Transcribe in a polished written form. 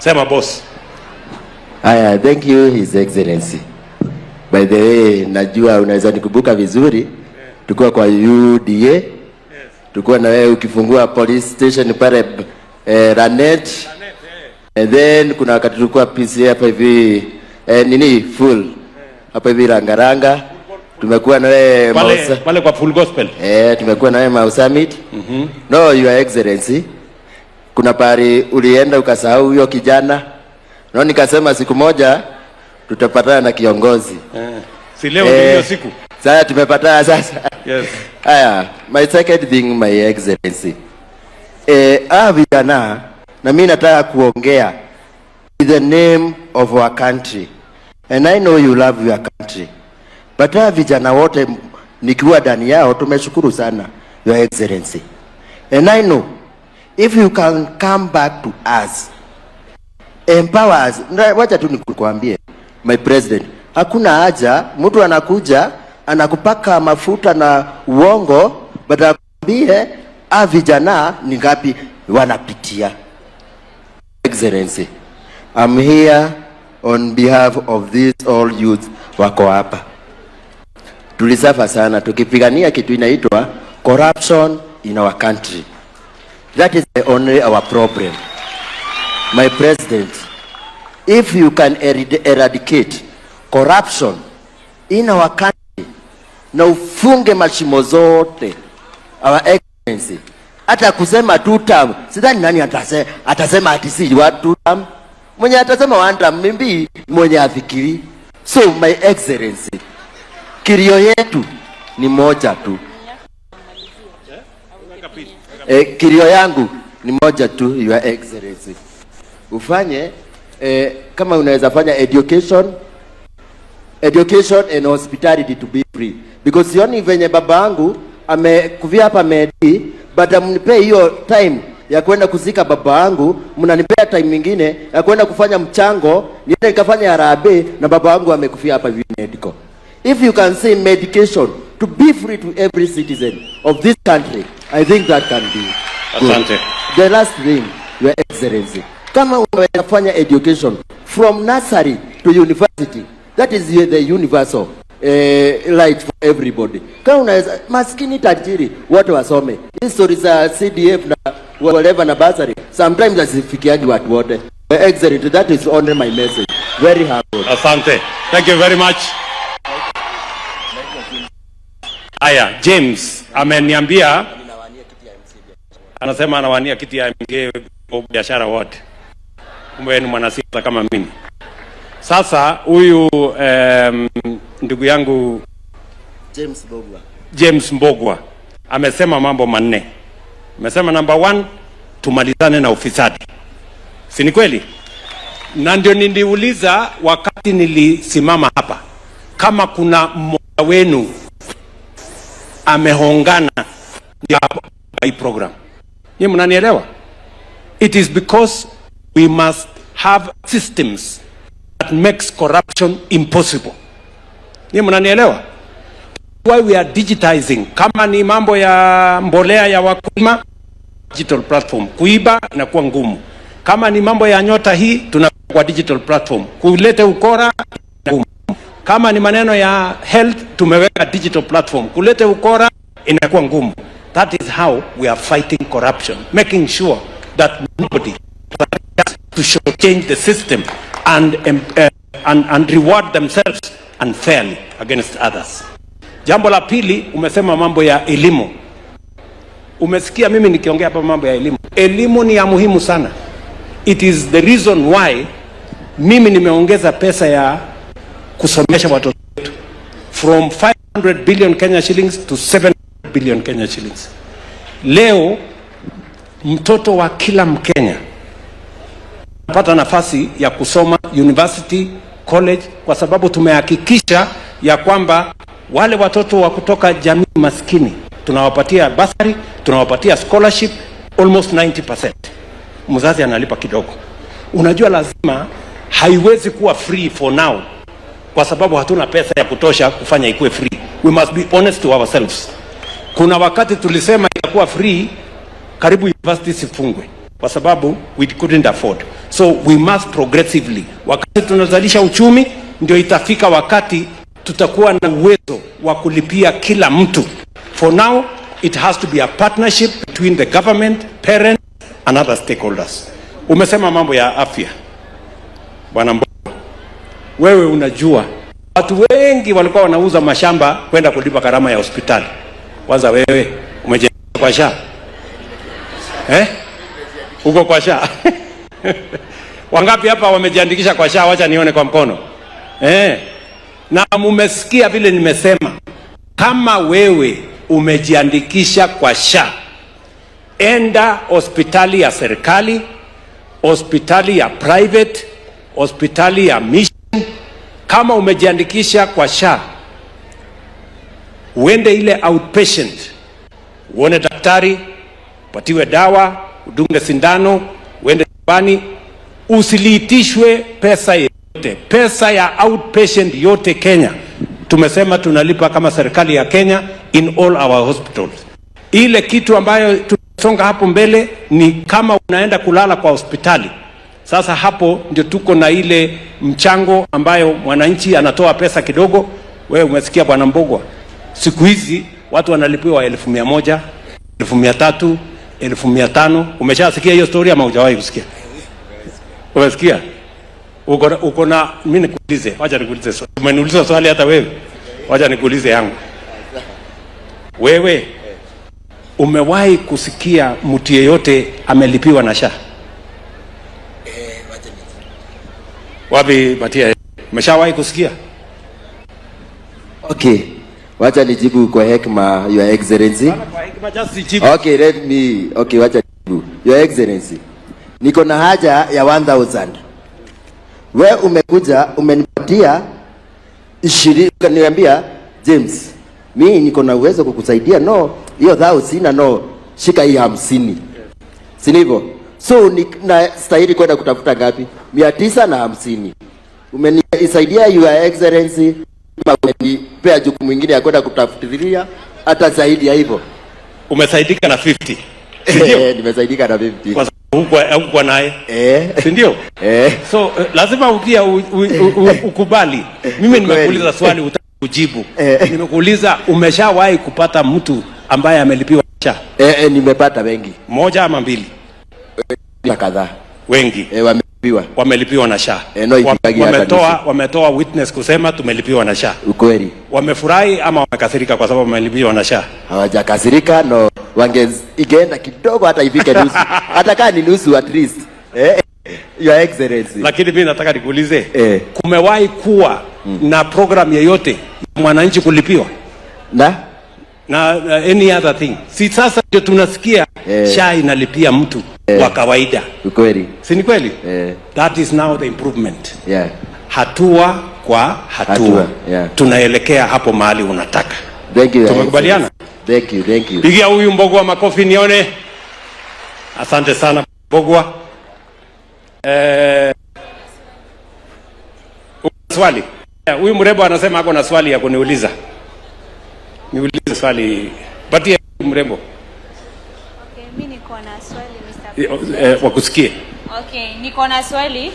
Sema, boss. Haya, thank you, His Excellency. By the way, najua unaweza nikumbuka vizuri. Tukiwa kwa UDA. Tukiwa na wewe ukifungua police station pale Lanet. And then kuna wakati tulikuwa PCA hapa hivi, nini, full hapa hivi Langalanga. Tumekuwa na wewe Pale, Mausa. Pale kwa Full Gospel. Tumekuwa na wewe Mau Summit. No, Your Excellency. Kuna pahali ulienda ukasahau huyo kijana. No, nikasema siku moja tutapatana na kiongozi. Si leo ndio hiyo siku? Sasa tumepatana sasa. Yes. Haya, my second thing, My Excellency. Vijana, na mimi nataka kuongea in the name of our country. And I know you love your country. But hawa vijana wote nikiwa ndani yao tumeshukuru sana, Your Excellency. And I know if you can come back to us, empower us. Wacha tu nikukwambie, my president, hakuna haja mtu anakuja anakupaka mafuta na uongo, but akwambie a vijana ni ngapi wanapitia. Excellency, I'm here on behalf of these all youth wako hapa. Tulisuffer sana tukipigania kitu inaitwa corruption in our country. That is the only our problem. My president, if you can eradicate corruption in our country na ufunge mashimo zote, Our Excellency, hata kusema two term, sidhani nani atasema ati si wa two term. Mwenye atasema one term maybe mwenye afikiri. So, My Excellency, kilio yetu ni moja tu. Kilio yangu ni moja tu, Your Excellency. Ufanye kama unaweza fanya education and hospitality to be free, because sioni venye baba yangu amekufia hapa Medi, but amnipee hiyo time ya kwenda kuzika baba yangu, mnanipea time nyingine ya kwenda kufanya mchango niende nikafanya harambee na baba yangu amekufia hapa hivi medical. If you can say medication to be free to every citizen of this country, I think that can be good. Asante. The last thing, Your Excellency, kama unaweza fanya education from nursery to university, that is the universal right for everybody. Kama unaweza maskini, tajiri, wote wasome. Hizi stories za CDF na whatever na bursary sometimes hazifikiaji watu wote. Your Excellency, that is only my message. Very humble. Asante. Thank you very much. Aya, James ameniambia, anasema anawania kiti ya MCA biashara wote. Kumbe ni mwanasiasa kama mimi. Sasa huyu ndugu yangu James Mbugua. James Mbugua amesema mambo manne. Amesema number one, tumalizane na ufisadi, si ni kweli? Na ndio niliuliza wakati nilisimama hapa kama kuna mmoja wenu amehongana ndio hii program. Nyinyi mnanielewa? It is because we must have systems that makes corruption impossible. Nyinyi mnanielewa? Why we are digitizing. Kama ni mambo ya mbolea ya wakulima, digital platform. Kuiba inakuwa ngumu. Kama ni mambo ya Nyota hii, tuna kwa digital platform. Kulete ukora ngumu. Kama ni maneno ya health, tumeweka digital platform. Kulete ukora inakuwa ngumu. That is how we are fighting corruption, making sure that nobody has to shortchange the system and reward themselves unfairly against others. Jambo la pili, umesema mambo ya elimu. Umesikia mimi nikiongea hapa mambo ya elimu. Elimu ni ya muhimu sana. It is the reason why mimi nimeongeza pesa ya kusomesha watoto wetu from 500 billion Kenya shillings to 7 billion Kenya shillings. Leo mtoto wa kila Mkenya anapata nafasi ya kusoma university, college, kwa sababu tumehakikisha ya kwamba wale watoto wa kutoka jamii maskini tunawapatia bursary, tunawapatia scholarship almost 90%. Mzazi analipa kidogo. Unajua, lazima haiwezi kuwa free for now kwa sababu hatuna pesa ya kutosha kufanya ikuwe free. We must be honest to ourselves. Kuna wakati tulisema itakuwa free, karibu university zifungwe. kwa sababu we couldn't afford. So we must progressively, wakati tunazalisha uchumi, ndio itafika wakati tutakuwa na uwezo wa kulipia kila mtu. For now it has to be a partnership between the government, parents and other stakeholders. Umesema mambo ya afya, Bwana Mbogwa, wewe unajua watu wengi walikuwa wanauza mashamba kwenda kulipa gharama ya hospitali. Kwanza wewe umejenga kwa SHA, eh? Uko kwa SHA? Wangapi hapa wamejiandikisha kwa SHA? Wacha nione kwa mkono, eh? Na mumesikia vile nimesema, kama wewe umejiandikisha kwa SHA, enda hospitali ya serikali, hospitali ya private, hospitali ya mission. Kama umejiandikisha kwa SHA, uende ile outpatient, uone daktari, upatiwe dawa, udunge sindano, uende nyumbani, usiliitishwe pesa yote. Pesa ya outpatient yote Kenya tumesema tunalipa kama serikali ya Kenya in all our hospitals. Ile kitu ambayo tunasonga hapo mbele ni kama unaenda kulala kwa hospitali. Sasa hapo ndio tuko na ile mchango ambayo mwananchi anatoa pesa kidogo. Wewe umesikia, Bwana Mbogwa, siku hizi watu wanalipiwa 100,000, 300,000, 500,000. Umeshasikia hiyo story ama hujawahi kusikia? Umesikia? Uko na mimi nikuulize, wacha nikuulize swali. Umeniuliza swali hata wewe. Wacha nikuulize yangu. Wewe umewahi kusikia mtu yeyote amelipiwa na SHA? Wapi Matia? Umeshawahi kusikia? Okay. Wacha nijibu kwa hekima, Your Excellency. Kwa hekima, just jibu. Okay, let me okay, wacha nijibu. Your Excellency. Niko na haja ya 1000. We umekuja umenipatia 20, ukaniambia, "James, mi niko na uwezo kukusaidia." No, hiyo thao sina, no, shika hii 50. Si ndivyo? So ni na stahili kwenda kutafuta ngapi? 950. Umenisaidia, Your Excellency, ama umenipea jukumu ingine ya kwenda kutafutilia hata zaidi ya hivyo? Umesaidika na 50. Si ndio? Eh, nimesaidika na 50. Kwa sababu hukuwa naye. Eh. Si ndio? Eh. So lazima pia ukubali. Mimi nimekuuliza swali utaki kujibu. Eh. Nimekuuliza, umeshawahi kupata mtu ambaye amelipiwa SHA? Eh, eh, nimepata wengi. Moja ama mbili? Na kadhaa. Wengi. Eh, wamelipiwa. Wamelipiwa na SHA. Eh, no, ifikaji hata nusu. Wametoa witness kusema tumelipiwa na SHA. Ukweli. Wamefurahi ama wamekasirika kwa sababu wamelipiwa na SHA? Hawajakasirika, no, wange ingeenda kidogo hata ifike nusu. Hata kaa ni nusu at least. Eh, Your Excellency. Lakini mimi nataka nikuulize, Eh. kumewahi kuwa na program yeyote ya mwananchi kulipiwa Na na any other thing? Si sasa ndio tunasikia Eh. SHA inalipia mtu wa kawaida, Ukweli. si ni kweli? Eh. That is now the improvement, hatua kwa hatua, Hatua, yeah. Tunaelekea hapo mahali unataka. Thank you, Your Tumekubaliana? Excellency. Thank you, thank you. Pigia huyu Mbogwa makofi nione. Asante sana, Mbogwa. Swali. Huyu mrembo anasema ako na swali ya kuniuliza. Niulize swali. Patie mrembo. Okay, mi niko na swali, Mr. President. Wakusikie. Okay, niko na swali.